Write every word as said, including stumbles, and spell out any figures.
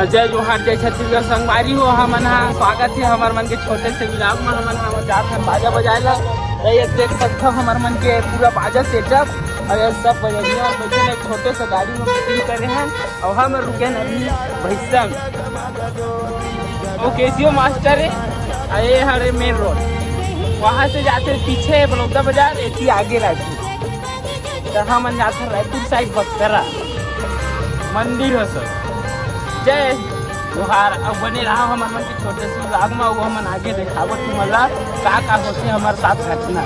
जय जोहार, जय छत्तीसगढ़ संगवारी हो, हमन हा स्वागत हे हमर मन के छोटे से vlog में। हमन हा जात हन बाजा बजाए ला। तो ये देख सकथव हमर मन के पूरा बाजा setup, और ये सब बजनिया और बैठे एक छोटे से गाड़ी में booking करे हन। और हम रुके हन अभी भैसंग, वो केसीओ मास्टर है। और ये हरे मेन रोड, वहाँ से जाते पीछे बलौदा बाजार, एती आगे रायपुर। तो हमन जात हन रायपुर side बकरा मंदिर हो सब। जय जोहार। अब बने रहा हमर मन के छोटे से vlog में, वो हमन आगे देखाबो तुमन ला का का होथे हमर साथ घटना।